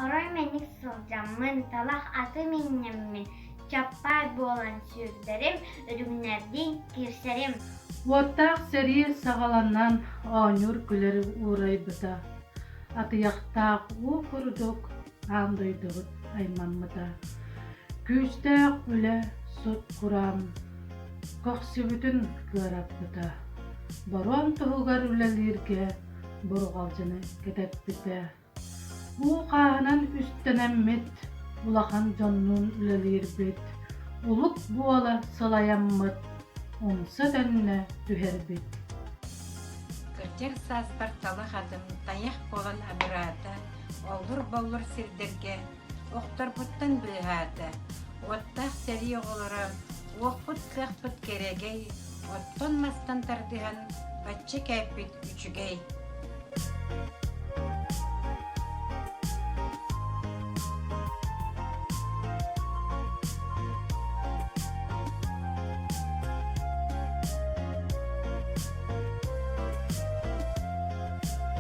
Орой мэник сылдьаммын, талах аты мииннэммин, чаппай буолан сүүрдэрим, үрүҥнэрдиин киирсэрим. Уоттаах сэрии саҕаланан оонньуур-күлэр уурайбыта, атыйахтаах уу курдук аан дойдубут аймаммыта. Күүстээх үлэ сут-кураан көхсүбүтүн кыараппыта, боруон туһугар үлэлииргэ бурҕалдьыны кэтэппитэ. Уу хааһынан үстэнэммит, улахан дьоннуун үлэлиирбит, улук буола сылайаммыт, умса-төннө түһэрбит. Кырдьар сааспар талах атым тайах буолан абыраата, оллур-боллур сирдэргэ охторбуттан быыһаата. Уоттаах сэрии оҕолоро уохпут-кыахпыт кэрэгэй, оттон-мастан тардыһан бачча кээппит үчүгэй.